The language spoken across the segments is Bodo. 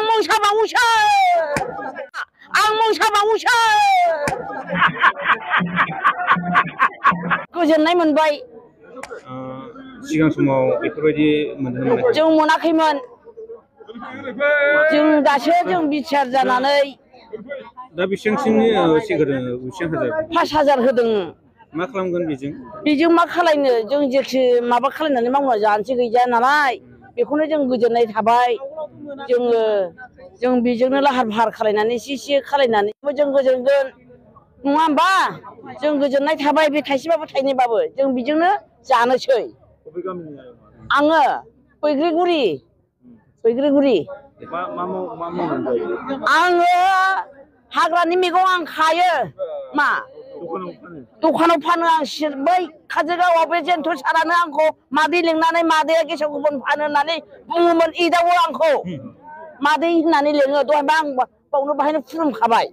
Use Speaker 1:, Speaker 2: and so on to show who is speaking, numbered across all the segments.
Speaker 1: मोसाबावोसो आं मोसाबावोसो गोजोननाय मोनबाय
Speaker 2: सिगां समाव बेफोरबायदि मोनदोंमोन
Speaker 1: जों मोनाखैमोन जों दासो जों बिटिआर जानानै
Speaker 2: दा बेसेबांसिमनि सिगां बेसेबां हाजार
Speaker 1: 5,000 होदों
Speaker 2: मा खालामगोन
Speaker 1: बेजों मा खालायनो जों जेखि माबा खालायनानै मावना जानोसै गैया नालाय बेखौनो जों गोजोननाय थाबाय जों बेजोंनो लाहार फाहार खालायनानै एसे खालायनानैबो जों गोजोनगोन नङा होमबा जों गोजोननाय थाबाय बे थाइसेबाबो थाइनैबाबो जों बेजोंनो जानोसै आङो बैग्रिगुरि आङो हाग्रानि मैगं आं खायो मा दखानाव फानो आं बै काजलगावआव बे जेन्थ' सारानो आंखौ मादै लिंनानै मादैया गेसाव गोफोन फानो होननानै बुङोमोन एदावो आंखौ मादै होननानै लिङो दहायबा आं बावनो बाहायनो खुलुमखाबाय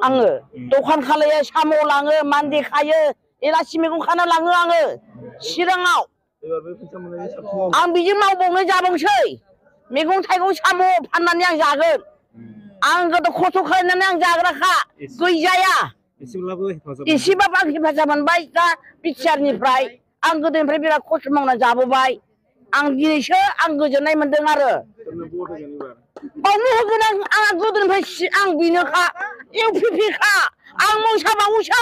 Speaker 1: आङो दखान खालायो साम' लाङो मान्दे खायो एलासि मैगं खाना लाङो आङो चिराङाव आं बिजों मावबावनो जाबावसै मैगं थाइगं साम' फाननानै आं जागोन आं गोदो खस्थ' खालामनानै आं जाग्राखा गैजाया एसेबाबो आं हेफाजाब मोनबाय दा बिटिआरनिफ्राय आं गोदोनिफ्राय बिराद खस्थ' मावना जाबोबाय आं दिनैसो आं गोजोननाय मोनदों आरो बावनो होगोन आं गोदोनिफ्राय आं बेनोखा इउपिपिखा आं मोसाबावोसो